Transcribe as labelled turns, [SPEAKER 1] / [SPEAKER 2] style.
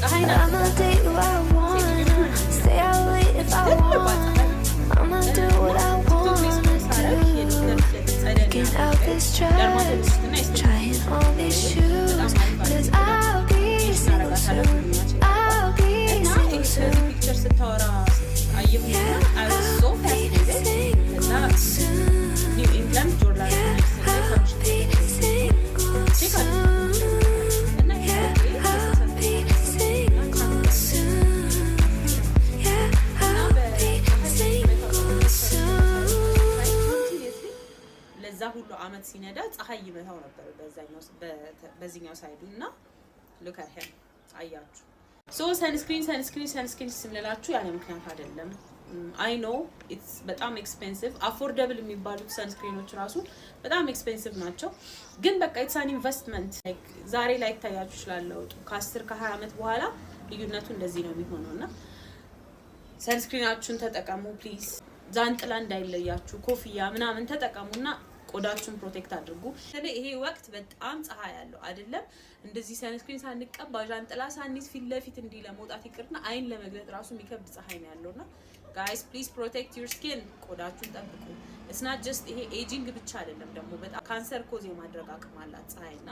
[SPEAKER 1] ፀሐይ
[SPEAKER 2] I'ma
[SPEAKER 1] ናት።
[SPEAKER 2] Date who I wanna. Stay out late if I want. I'ma do what I wanna do. Picking out this dress, trying all these shoes. 'Cause I'll be single soon. I'll be
[SPEAKER 1] እና
[SPEAKER 2] single
[SPEAKER 1] ስለዚህ
[SPEAKER 2] soon.
[SPEAKER 1] Picture ስታወራ አየሁና I was so
[SPEAKER 2] I'll be
[SPEAKER 1] fascinated። ከዛ
[SPEAKER 2] single soon.
[SPEAKER 1] New England Journal
[SPEAKER 2] Yeah,
[SPEAKER 1] ላይ
[SPEAKER 2] I'll
[SPEAKER 1] publish
[SPEAKER 2] be single
[SPEAKER 1] check
[SPEAKER 2] soon.
[SPEAKER 1] እና
[SPEAKER 2] Yeah, I'll be single soon. Yeah, I'll be single soon.
[SPEAKER 1] ለዛ ሁሉ አመት ሲነዳ ፀሐይ ይመታው ነበር በዚህኛው side ኡ እና look at him፣ አያችሁ። So sunscreen, sunscreen, sunscreen ስንላችሁ ያለ ምክንያት አይደለም። I know it's በጣም expensive። Affordable የሚባሉት sunscreen ኖች ራሱ በጣም expensive ናቸው። ግን በቃ it's an investment። ዛሬ ላይ ይታያችሁ ይችላል ለውጡ። ከ10 ከ20 ዓመት በኋላ ልዩነቱ እንደዚህ ነው የሚሆነው እና sunscreen ኣችሁን ተጠቀሙ please። ጃንጥላ እንዳይለያችሁ፣ ኮፍያ ምናምን ተጠቀሙና ቆዳችሁን protect አድርጉ። በተለይ ይሄ ወቅት በጣም ፀሐይ ያለው አይደለም። እንደዚህ sunscreen ሳንቀባ፣ ጃንጥላ ሳንይዝ ፊት ለፊት እንዲህ ለመውጣት ይቅርና አይን ለመግለጥ ራሱ የሚከብድ ፀሐይ ነው ያለውና guys, please protect your skin፣ ቆዳችሁን ጠብቁ። It's not just ይሄ aging ብቻ አይደለም፣ ደግሞ በጣም ካንሰር cause የማድረግ አቅም አላት ፀሐይና